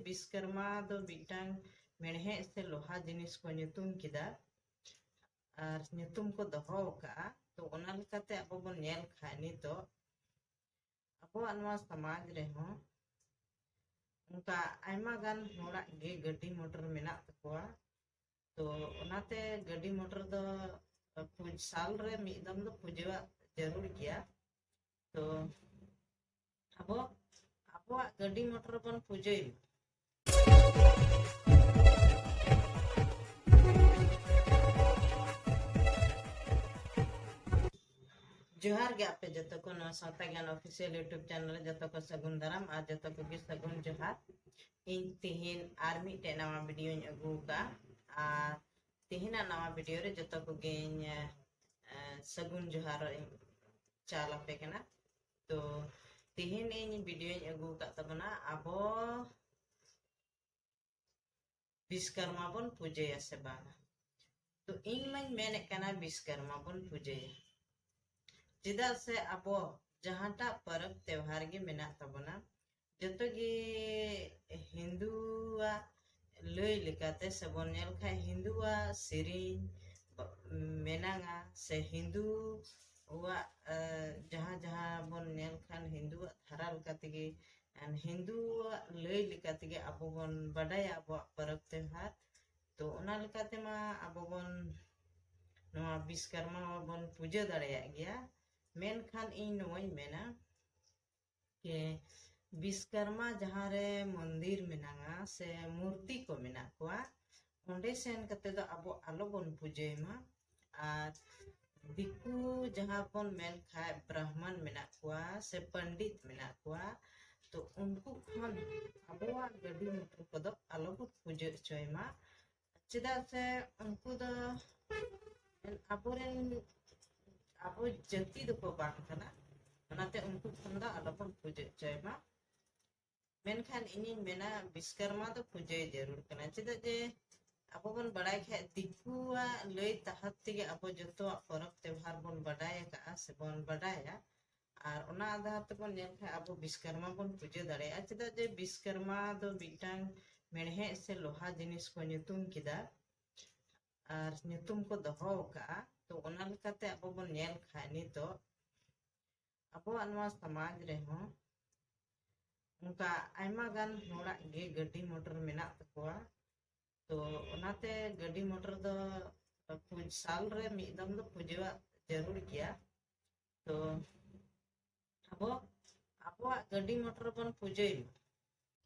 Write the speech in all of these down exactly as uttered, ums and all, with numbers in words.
ᱵᱤᱥᱠᱚᱨᱢᱟ ᱫᱚ ᱢᱤᱫᱴᱟᱝ ᱢᱮᱲᱦᱮᱫ ᱥᱮ ᱞᱳᱦᱟ ᱡᱤᱱᱤᱥ ᱠᱚ ᱧᱩᱛᱩᱢ ᱠᱮᱫᱟ ᱟᱨ ᱧᱩᱛᱩᱢ ᱠᱚ ᱫᱚᱦᱚ ᱟᱠᱟᱫᱼᱟ᱾ ᱛᱚ ᱚᱱᱟ ᱞᱮᱠᱟᱛᱮ ᱟᱵᱚ ᱵᱚᱱ ᱧᱮᱞ ᱠᱷᱟᱱ ᱱᱤᱛᱚᱜ ᱟᱵᱚᱣᱟᱜ ᱱᱚᱣᱟ ᱥᱚᱢᱟᱡᱽ ᱨᱮᱦᱚᱸ ᱚᱱᱠᱟ ᱟᱭᱢᱟ ᱜᱟᱱ ᱦᱚᱲᱟᱜ ᱜᱮ ᱜᱟᱹᱰᱤ ᱢᱚᱴᱚᱨ ᱢᱮᱱᱟᱜ ᱛᱟᱠᱚᱣᱟ᱾ ᱛᱚ ᱚᱱᱟᱛᱮ ᱜᱟᱹᱰᱤ ᱢᱚᱴᱚᱨ ᱫᱚ ᱯᱩᱡ-, ᱥᱟᱞ ᱨᱮ ᱢᱤᱫ ᱫᱚᱢ ᱫᱚ ᱯᱩᱡᱟᱹᱣᱟᱜ ᱡᱟᱹᱨᱩᱲ ᱜᱮᱭᱟ᱾ ᱛᱚ ᱟᱵᱚ ᱟᱵᱚᱣᱟᱜ ᱜᱟᱹᱰᱤ ᱢᱚᱴᱚᱨ ᱵᱚᱱ ᱯᱩᱡᱟᱹᱭ ᱢᱟ᱾ ᱡᱚᱦᱟᱨ ᱜᱮ ᱟᱯᱮ ᱡᱚᱛᱚ ᱠᱚ ᱱᱚᱣᱟ ᱥᱟᱶᱛᱟ ᱜᱮᱭᱟᱱ ᱚᱯᱷᱤᱥᱤᱭᱟᱞ YouTube ᱪᱮᱱᱮᱞ ᱨᱮ ᱡᱚᱛᱚ ᱠᱚ ᱥᱟᱹᱜᱩᱱ ᱫᱟᱨᱟᱢ ᱟᱨ ᱡᱚᱛᱚ ᱠᱚᱜᱮ ᱥᱟᱹᱜᱩᱱ ᱡᱚᱦᱟᱨ᱾ ᱤᱧ ᱛᱤᱦᱤᱧ ᱟᱨ ᱢᱤᱫᱴᱮᱡ ᱱᱟᱣᱟ ᱵᱷᱤᱰᱤᱭᱳᱧ ᱟᱹᱜᱩ ᱟᱠᱟᱫᱼᱟ ᱟᱨ ᱛᱤᱦᱤᱧᱟᱜ ᱱᱟᱣᱟ ᱵᱷᱤᱰᱤᱭᱳ ᱨᱮ ᱡᱚᱛᱚ ᱠᱚᱜᱮᱧ, ᱮ, ᱥᱟᱹᱜᱩᱱ ᱡᱚᱦᱟᱨ ᱤᱧ ᱪᱟᱞ ᱟᱯᱮ ᱠᱟᱱᱟ᱾ ᱛᱚ ᱛᱤᱦᱤᱧ ᱤᱧ ᱵᱷᱤᱰᱤᱭᱳᱧ ᱟᱹᱜᱩ ᱟᱠᱟᱫ ᱛᱟᱵᱚᱱᱟ ᱟᱵᱚ ᱵᱤᱥᱠᱚᱨᱢᱟ ᱵᱚᱱ ᱯᱩᱡᱟᱹᱭᱟ ᱥᱮ ᱵᱟᱝᱟ? ᱛᱚ ᱤᱧ ᱢᱟᱧ ᱢᱮᱱᱮᱫ ᱠᱟᱱᱟ ᱵᱤᱥᱠᱚᱨᱢᱟ ᱵᱚᱱ ᱯᱩᱡᱟᱹᱭᱟ᱾ ᱪᱮᱫᱟᱜ ᱥᱮ ᱟᱵᱚ ᱡᱟᱦᱟᱸᱴᱟᱜ ᱯᱚᱨᱚᱵᱽ ᱛᱮᱣᱦᱟᱨ ᱜᱮ ᱢᱮᱱᱟᱜ ᱛᱟᱵᱚᱱᱟ, ᱡᱚᱛᱚ ᱜᱮ ᱦᱤᱱᱫᱩᱣᱟᱜ ᱞᱟᱹᱭ ᱞᱮᱠᱟᱛᱮ ᱥᱮᱵᱚᱱ ᱧᱮᱞ ᱠᱷᱟᱱ ᱦᱤᱱᱫᱩᱣᱟᱜ ᱥᱮᱨᱮᱧ ᱢᱮᱱᱟᱜᱼᱟ ᱥᱮ ᱦᱤᱱᱫᱩᱣᱟᱜ, ᱮ, ᱡᱟᱦᱟᱸ ᱡᱟᱦᱟᱸ ᱵᱚᱱ ᱧᱮᱞ ᱠᱷᱟᱱ ᱦᱤᱱᱫᱩᱣᱟᱜ ᱫᱷᱟᱨᱟ ᱞᱮᱠᱟ ᱛᱮᱜᱮ, ᱦᱤᱱᱫᱩᱣᱟᱜ ᱞᱟᱹᱭ ᱞᱮᱠᱟ ᱛᱮᱜᱮ ᱟᱵᱚ ᱵᱚᱱ ᱵᱟᱰᱟᱭᱟ ᱟᱵᱚᱣᱟᱜ ᱯᱚᱨᱚᱵᱽ ᱛᱮᱣᱦᱟᱨ᱾ ᱛᱚ ᱚᱱᱟ ᱞᱮᱠᱟ ᱛᱮᱢᱟ ᱟᱵᱚ ᱵᱚᱱ ᱱᱚᱣᱟ ᱵᱤᱥᱠᱚᱨᱢᱟ ᱵᱚᱱ ᱯᱩᱡᱟᱹ ᱫᱟᱲᱮᱭᱟᱜ ᱜᱮᱭᱟ᱾ ᱢᱮᱱᱠᱷᱟᱱ ᱤᱧ ᱱᱚᱣᱟᱧ ᱢᱮᱱᱟ ᱡᱮ ᱵᱤᱥᱠᱚᱨᱢᱟ ᱡᱟᱦᱟᱸ ᱨᱮ ᱢᱚᱱᱫᱤᱨ ᱢᱮᱱᱟᱜᱼᱟ ᱥᱮ ᱢᱩᱨᱛᱤ ᱠᱚ ᱢᱮᱱᱟᱜ ᱠᱚᱣᱟ, ᱚᱸᱰᱮ ᱥᱮᱱ ᱠᱟᱛᱮ ᱫᱚ ᱟᱵᱚ ᱟᱞᱚᱵᱚᱱ ᱯᱩᱡᱟᱹᱭ ᱢᱟ᱾ ᱟᱨ ᱫᱤᱠᱩ ᱡᱟᱦᱟᱸ ᱵᱚᱱ ᱢᱮᱱ ᱠᱷᱟᱡ ᱵᱨᱟᱦᱢᱚᱱ ᱢᱮᱱᱟᱜ ᱠᱚᱣᱟ ᱥᱮ ᱯᱚᱱᱰᱤᱛ ᱢᱮᱱᱟᱜ ᱠᱚᱣᱟ, ᱛᱚ ᱩᱱᱠᱩ ᱠᱷᱚᱱ ᱟᱵᱚᱣᱟᱜ ᱜᱟᱹᱰᱤ ᱢᱚᱴᱚᱨ ᱠᱚᱫᱚ ᱟᱞᱚᱵᱚᱱ ᱯᱩᱡᱟᱹ ᱦᱚᱪᱚᱭ ᱢᱟ᱾ ᱪᱮᱫᱟᱜ ᱥᱮ ᱩᱱᱠᱩ ᱫᱚ ᱟᱵᱚᱨᱮᱱ, ᱟᱵᱚ ᱡᱟᱹᱛᱤ ᱫᱚᱠᱚ ᱵᱟᱝ ᱠᱟᱱᱟ, ᱚᱱᱟᱛᱮ ᱩᱱᱠᱩ ᱠᱷᱚᱱ ᱫᱚ ᱟᱞᱚᱵᱚᱱ ᱯᱩᱡᱟᱹ ᱦᱚᱪᱚᱭ ᱢᱟ᱾ ᱢᱮᱱᱠᱷᱟᱱ ᱤᱧᱤᱧ ᱢᱮᱱᱟ ᱵᱤᱥᱠᱚᱨᱢᱟ ᱫᱚ ᱯᱩᱡᱟᱹᱭ ᱡᱟᱹᱨᱩᱲ ᱠᱟᱱᱟ᱾ ᱪᱮᱫᱟᱜ ᱡᱮ ᱟᱵᱚ ᱵᱚᱱ ᱵᱟᱲᱟᱭ ᱠᱷᱟᱡ ᱫᱤᱠᱩᱣᱟᱜ ᱞᱟᱹᱭ ᱛᱟᱦᱟᱛ ᱛᱮᱜᱮ ᱟᱵᱚ ᱡᱚᱛᱚᱣᱟᱜ ᱯᱚᱨᱚᱵᱽ ᱛᱮᱣᱦᱟᱨ ᱵᱚᱱ ᱵᱟᱰᱟᱭ ᱟᱠᱟᱫᱼᱟ ᱥᱮᱵᱚᱱ ᱵᱟᱰᱟᱭᱟ᱾ ᱟᱨ ᱚᱱᱟ ᱟᱫᱷᱟᱨ ᱛᱮᱵᱚᱱ ᱧᱮᱞ ᱠᱷᱟᱱ ᱟᱵᱚ ᱵᱤᱥᱠᱚᱨᱢᱟ ᱵᱚᱱ ᱯᱩᱡᱟᱹ ᱫᱟᱲᱮᱭᱟᱜᱼᱟ᱾ ᱪᱮᱫᱟᱜ ᱡᱮ ᱵᱤᱥᱠᱚᱨᱢᱟ ᱫᱚ ᱢᱤᱫᱴᱟᱝ ᱢᱮᱬᱦᱮᱫ ᱥᱮ ᱞᱳᱦᱟ ᱡᱤᱱᱤᱥ ᱠᱚ ᱧᱩᱛᱩᱢ ᱠᱮᱫᱟ ᱟᱨ ᱧᱩᱛᱩᱢ ᱠᱚ ᱫᱚᱦᱚ ᱟᱠᱟᱫᱼᱟ᱾ ᱛᱚ ᱚᱱᱟ ᱞᱮᱠᱟᱛᱮ ᱟᱵᱚ ᱵᱚᱱ ᱧᱮᱞ ᱠᱷᱟᱱ ᱱᱤᱛᱚᱜ ᱟᱵᱚᱣᱟᱜ ᱱᱚᱣᱟ ᱥᱚᱢᱟᱡᱽ ᱨᱮᱦᱚᱸ ᱚᱱᱠᱟ ᱟᱭᱢᱟ ᱜᱟᱱ ᱦᱚᱲᱟᱜ ᱜᱮ ᱜᱟᱹᱰᱤ ᱢᱚᱴᱚᱨ ᱢᱮᱱᱟᱜ ᱛᱟᱠᱚᱣᱟ᱾ ᱛᱚ ᱚᱱᱟᱛᱮ ᱜᱟᱹᱰᱤ ᱢᱚᱴᱚᱨ ᱫᱚ ᱯᱩᱡ-, ᱥᱟᱞ ᱨᱮ ᱢᱤᱫ ᱫᱚᱢ ᱫᱚ ᱯᱩᱡᱟᱹᱣᱟᱜ ᱡᱟᱹᱨᱩᱲ ᱜᱮᱭᱟ᱾ ᱛᱚ ᱟᱵᱚ ᱟᱵᱚᱣᱟᱜ ᱜᱟᱹᱰᱤ ᱢᱚᱴᱚᱨ ᱵᱚᱱ ᱯᱩᱡᱟᱹᱭ ᱢᱟ᱾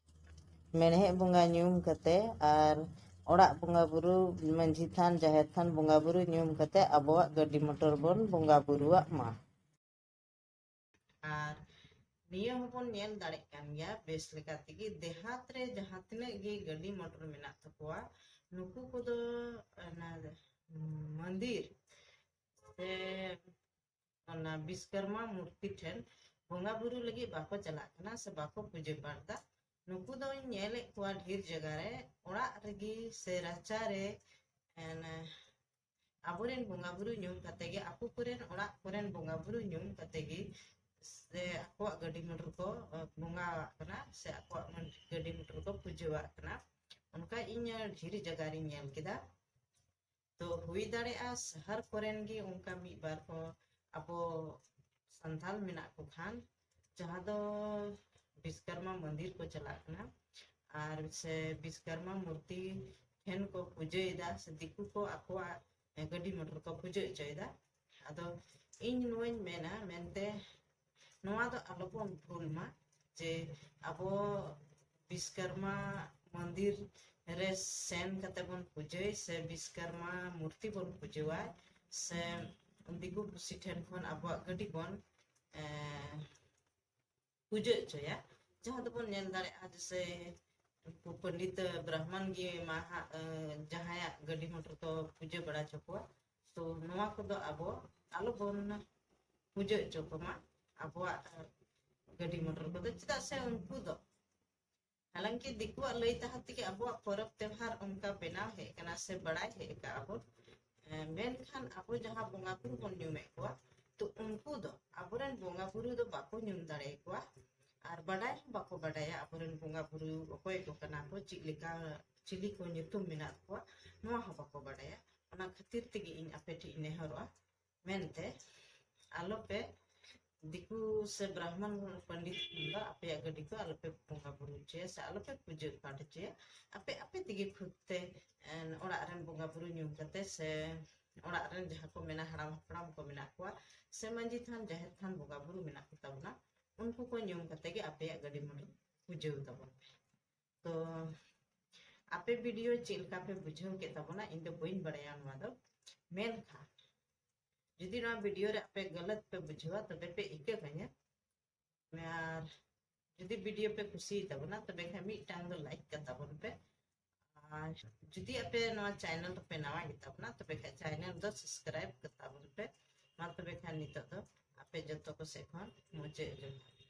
ᱢᱮᱬᱦᱮᱫ ᱵᱚᱸᱜᱟ ᱧᱩᱢ ᱠᱟᱛᱮ ᱟᱨ ᱚᱲᱟᱜ ᱵᱚᱸᱜᱟ ᱵᱩᱨᱩ, ᱢᱟᱹᱡᱷᱤ ᱛᱷᱟᱱ, ᱡᱟᱦᱮᱨ ᱛᱷᱟᱱ ᱵᱚᱸᱜᱟ ᱵᱩᱨᱩ ᱧᱩᱢ ᱠᱟᱛᱮ ᱟᱵᱚᱣᱟᱜ ᱜᱟᱹᱰᱤ ᱢᱚᱴᱚᱨ ᱵᱚᱱ ᱵᱚᱸᱜᱟ ᱵᱩᱨᱩᱣᱟᱜ ᱢᱟ᱾ ᱟᱨ ᱱᱤᱭᱟᱹ ᱦᱚᱸᱵᱚᱱ ᱧᱮᱞ ᱫᱟᱲᱮᱜ ᱠᱟᱱ ᱜᱮᱭᱟ ᱵᱮᱥ ᱞᱮᱠᱟ ᱛᱮᱜᱮ, ᱫᱮᱦᱟᱛ ᱨᱮ ᱡᱟᱦᱟᱸ ᱛᱤᱱᱟᱹᱜ ᱜᱮ ᱜᱟᱹᱰᱤ ᱢᱚᱴᱚᱨ ᱢᱮᱱᱟᱜ ᱛᱟᱠᱚᱣᱟ, ᱱᱩᱠᱩ ᱠᱚᱫᱚ ᱚᱱᱟ ᱢᱚᱱᱫᱤᱨ ᱥᱮ ᱚᱱᱟ ᱵᱤᱥᱠᱚᱨᱢᱟ ᱢᱩᱨᱛᱤ ᱴᱷᱮᱱ ᱵᱚᱸᱜᱟ ᱵᱩᱨᱩ ᱞᱟᱹᱜᱤᱫ ᱵᱟᱠᱚ ᱪᱟᱞᱟᱜ ᱠᱟᱱᱟ ᱥᱮ ᱵᱟᱠᱚ ᱯᱩᱡᱟᱹ ᱯᱟᱴ ᱫᱟ᱾ ᱱᱩᱠᱩ ᱫᱚᱧ ᱧᱮᱞᱮᱫ ᱠᱚᱣᱟ ᱰᱷᱮᱨ ᱡᱟᱭᱜᱟ ᱨᱮ ᱚᱲᱟᱜ ᱨᱮᱜᱮ ᱥᱮ ᱨᱟᱪᱟ ᱨᱮ, ᱮᱱ, ᱟᱵᱚᱨᱮᱱ ᱵᱚᱸᱜᱟ ᱵᱩᱨᱩ ᱧᱩᱢ ᱠᱟᱛᱮ ᱜᱮ, ᱟᱠᱚ ᱠᱚᱨᱮᱱ ᱚᱲᱟᱜ ᱠᱚᱨᱮᱱ ᱵᱚᱸᱜᱟ ᱵᱩᱨᱩ ᱧᱩᱢ ᱠᱟᱛᱮ ᱜᱮ ᱥᱮ ᱟᱠᱚᱣᱟᱜ ᱜᱟᱹᱰᱤ ᱢᱚᱴᱚᱨ ᱠᱚ, ᱮ, ᱵᱚᱸᱜᱟᱣᱟᱜ ᱠᱟᱱᱟ ᱥᱮ ᱟᱠᱚᱣᱟᱜ ᱢᱚᱱ-, ᱜᱟᱹᱰᱤ ᱢᱚᱴᱚᱨ ᱠᱚ ᱯᱩᱡᱟᱹᱣᱟᱜ ᱠᱟᱱᱟ᱾ ᱚᱱᱠᱟ ᱤᱧ ᱰᱷᱮᱨ ᱡᱟᱭᱜᱟ ᱨᱤᱧ ᱧᱮᱞ ᱠᱮᱫᱟ᱾ ᱛᱚ ᱦᱩᱭ ᱫᱟᱲᱮᱭᱟᱜᱼᱟ ᱥᱟᱦᱟᱨ ᱠᱚᱨᱮᱱ ᱜᱮ ᱚᱱᱠᱟ ᱢᱤᱫ ᱵᱟᱨ ᱠᱚ ᱟᱵᱚ ᱥᱟᱱᱛᱟᱞ ᱢᱮᱱᱟᱜ ᱠᱚ ᱠᱷᱟᱱ, ᱡᱟᱦᱟᱸ ᱫᱚ ᱵᱤᱥᱠᱚᱨᱢᱟ ᱢᱚᱱᱫᱤᱨ ᱠᱚ ᱪᱟᱞᱟᱜ ᱠᱟᱱᱟ ᱟᱨ ᱥᱮ ᱵᱤᱥᱠᱚᱨᱢᱟ ᱢᱩᱨᱛᱤ ᱴᱷᱮᱱ ᱠᱚ ᱯᱩᱡᱟᱹᱭᱮᱫᱟ ᱥᱮ ᱫᱤᱠᱩ ᱠᱚ ᱟᱠᱚᱣᱟᱜ ᱜᱟᱹᱰᱤ ᱢᱚᱴᱚᱨ ᱠᱚ ᱯᱩᱡᱟᱹ ᱦᱚᱪᱚᱭᱮᱫᱟ᱾ ᱟᱫᱚ ᱤᱧ ᱱᱚᱣᱟᱧ ᱢᱮᱱᱟ ᱢᱮᱱᱛᱮ, ᱱᱚᱣᱟ ᱫᱚ ᱟᱞᱚᱵᱚᱱ ᱵᱷᱩᱞ ᱢᱟ ᱡᱮ ᱟᱵᱚ ᱵᱤᱥᱠᱚᱨᱢᱟ ᱢᱚᱱᱫᱤᱨ ᱨᱮ ᱥᱮᱱ ᱠᱟᱛᱮ ᱵᱚᱱ ᱯᱩᱡᱟᱹᱭ ᱥᱮ ᱵᱤᱥᱠᱚᱨᱢᱟ ᱢᱩᱨᱛᱤ ᱵᱚᱱ ᱯᱩᱡᱟᱹᱣᱟᱭ ᱥᱮ ᱫᱤᱠᱩ ᱯᱩᱥᱤ ᱴᱷᱮᱱ ᱠᱷᱚᱱ ᱟᱵᱚᱣᱟᱜ ᱜᱟᱹᱰᱤ ᱵᱚᱱ, ᱮ, ᱯᱩᱡᱟᱹ ᱦᱚᱪᱚᱭᱟ, ᱡᱟᱦᱟᱸ ᱫᱚᱵᱚᱱ ᱧᱮᱞ ᱫᱟᱲᱮᱭᱟᱜᱼᱟ ᱡᱮᱥᱮ ᱩᱱᱠᱩ ᱯᱚᱱᱰᱤᱛ ᱵᱨᱟᱦᱢᱚᱱ ᱜᱮ ᱢᱟ ᱦᱟᱸᱜ, ᱮ, ᱡᱟᱦᱟᱸᱭᱟᱜ ᱜᱟᱹᱰᱤ ᱢᱚᱴᱚᱨ ᱠᱚ ᱯᱩᱡᱟᱹ ᱵᱟᱲᱟ ᱦᱚᱪᱚ ᱠᱚᱣᱟ᱾ ᱛᱚ ᱱᱚᱣᱟ ᱠᱚᱫᱚ ᱟᱵᱚ ᱟᱞᱚᱵᱚᱱ ᱯᱩᱡᱟᱹ ᱦᱚᱪᱚ ᱠᱚᱢᱟ ᱟᱵᱚᱣᱟᱜ, ᱮ, ᱜᱟᱹᱰᱤ ᱢᱚᱴᱚᱨ ᱠᱚᱫᱚ, ᱪᱮᱫᱟᱜ ᱥᱮ ᱩᱱᱠᱩ ᱫᱚ ᱦᱟᱞᱟᱝᱠᱤ ᱫᱤᱠᱩᱣᱟᱜ ᱞᱟᱹᱭ ᱛᱟᱦᱮᱸ ᱛᱮᱜᱮ ᱟᱵᱚᱣᱟᱜ ᱯᱚᱨᱚᱵᱽ ᱛᱮᱣᱦᱟᱨ ᱚᱱᱠᱟ ᱵᱮᱱᱟᱣ ᱦᱮᱡ ᱟᱠᱟᱱᱟ ᱥᱮ ᱵᱟᱲᱟᱭ ᱦᱮᱡ ᱟᱠᱟᱜᱼᱟ ᱵᱚᱱ᱾ ᱮ, ᱢᱮᱱᱠᱷᱟᱱ ᱟᱵᱚ ᱡᱟᱦᱟᱸ ᱵᱚᱸᱜᱟ ᱵᱩᱨᱩ ᱵᱚᱱ ᱧᱩᱢᱮᱫ ᱠᱚᱣᱟ, ᱛᱚ ᱩᱱᱠᱩ ᱫᱚ ᱟᱵᱚᱨᱮᱱ ᱵᱚᱸᱜᱟ ᱵᱩᱨᱩ ᱫᱚ ᱵᱟᱠᱚ ᱧᱩᱢ ᱫᱟᱲᱮᱭᱟᱠᱚᱣᱟ, ᱟᱨ ᱵᱟᱰᱟᱭ ᱦᱚᱸ ᱵᱟᱠᱚ ᱵᱟᱰᱟᱭᱟ ᱟᱵᱚᱨᱮᱱ ᱵᱚᱸᱜᱟ ᱵᱩᱨᱩ ᱚᱠᱚᱭ ᱠᱚ ᱠᱟᱱᱟ ᱠᱚ, ᱪᱮᱫ ᱞᱮᱠᱟ, ᱪᱤᱞᱤ ᱠᱚ ᱧᱩᱛᱩᱢ ᱢᱮᱱᱟᱜ ᱠᱚᱣᱟ, ᱱᱚᱣᱟ ᱦᱚᱸ ᱵᱟᱠᱚ ᱵᱟᱰᱟᱭᱟ᱾ ᱚᱱᱟ ᱠᱷᱟᱹᱛᱤᱨ ᱛᱮᱜᱮ ᱤᱧ ᱟᱯᱮ ᱴᱷᱮᱱ ᱤᱧ ᱱᱮᱦᱚᱨᱚᱜᱼᱟ, ᱢᱮᱱᱛᱮ ᱟᱞᱚᱯᱮ, ᱫᱤᱠᱩ ᱥᱮ ᱵᱨᱟᱦᱢᱚᱱ ᱯᱚᱱᱰᱤᱛ ᱠᱷᱚᱱ ᱫᱚ ᱟᱯᱮᱭᱟᱜ ᱜᱟᱹᱰᱤ ᱠᱚ ᱟᱞᱚᱯᱮ ᱵᱚᱸᱜᱟ ᱵᱩᱨᱩ ᱦᱚᱪᱚᱭᱟ ᱥᱮ ᱟᱞᱚᱯᱮ ᱯᱩᱡᱟᱹ ᱯᱟᱴ ᱦᱚᱪᱚᱭᱟ᱾ ᱟᱯᱮ ᱟᱯᱮ ᱛᱮᱜᱮ ᱠᱷᱩᱫ ᱛᱮ, ᱮᱱ, ᱚᱲᱟᱜ ᱨᱮᱱ ᱵᱚᱸᱜᱟ ᱵᱩᱨᱩ ᱧᱩᱢ ᱠᱟᱛᱮ ᱥᱮ ᱚᱲᱟᱜ ᱨᱮᱱ ᱡᱟᱦᱟᱸ ᱠᱚ ᱢᱮᱱᱟ, ᱦᱟᱲᱟᱢ ᱦᱟᱯᱲᱟᱢ ᱠᱚ ᱢᱮᱱᱟᱜ ᱠᱚᱣᱟ ᱥᱮ ᱢᱟᱹᱡᱷᱤ ᱛᱷᱟᱱ, ᱡᱟᱦᱮᱨ ᱛᱷᱟᱱ ᱵᱚᱸᱜᱟ ᱵᱩᱨᱩ ᱢᱮᱱᱟᱜ ᱠᱚ ᱛᱟᱵᱚᱱᱟ, ᱩᱱᱠᱩ ᱠᱚ ᱧᱩᱢ ᱠᱟᱛᱮ ᱜᱮ ᱟᱯᱮᱭᱟᱜ ᱜᱟᱹᱰᱤ ᱢᱚᱴᱚᱨ ᱯᱩᱡᱟᱹ ᱛᱟᱵᱚᱱ ᱯᱮ᱾ ᱛᱚ ᱟᱯᱮ ᱵᱷᱤᱰᱤᱭᱳ ᱪᱮᱫ ᱞᱮᱠᱟ ᱯᱮ ᱵᱩᱡᱷᱟᱹᱣ ᱠᱮᱫ ᱛᱟᱵᱚᱱᱟ, ᱤᱧ ᱫᱚ ᱵᱟᱹᱧ ᱵᱟᱲᱟᱭᱟ ᱱᱚᱣᱟ ᱫᱚ᱾ ᱢᱮᱱᱠᱷᱟᱱ ᱡᱩᱫᱤ ᱱᱚᱣᱟ ᱵᱷᱤᱰᱤᱭᱳ ᱨᱮ ᱟᱯᱮ ᱜᱟᱞᱟᱛ ᱯᱮ ᱵᱩᱡᱷᱟᱹᱣᱟ, ᱛᱚᱵᱮ ᱯᱮ ᱤᱠᱟᱹ ᱠᱟᱹᱧᱟ᱾ ᱟᱨ ᱡᱩᱫᱤ ᱵᱷᱤᱰᱤᱭᱳ ᱯᱮ ᱠᱩᱥᱤᱭᱟᱜ ᱛᱟᱵᱚᱱᱟ, ᱛᱚᱵᱮ ᱠᱷᱟᱱ ᱢᱤᱫᱴᱟᱝ ᱫᱚ ᱞᱟᱭᱤᱠ ᱠᱟᱛᱟ ᱵᱚᱱ ᱯᱮ᱾ ᱟᱨ ᱡᱩᱫᱤ ᱟᱯᱮ ᱱᱚᱣᱟ ᱪᱮᱱᱮᱞ ᱨᱮᱯᱮ ᱱᱟᱣᱟ ᱜᱮᱛᱟ ᱵᱚᱱᱟ, ᱛᱚᱵᱮ ᱠᱷᱟᱱ ᱪᱮᱱᱮᱞ ᱫᱚ ᱥᱟᱵᱥᱠᱨᱟᱭᱤᱵ ᱠᱟᱛᱟ ᱵᱚᱱ ᱯᱮ᱾ ᱢᱟ ᱛᱚᱵᱮ ᱠᱷᱟᱱ ᱱᱤᱛᱚᱜ ᱫᱚ ᱟᱯᱮ ᱡᱚᱛᱚ ᱠᱚ ᱥᱮᱫ ᱠᱷᱚᱱ ᱢᱩᱪᱟᱹᱫ ᱡᱚᱦᱟᱨ᱾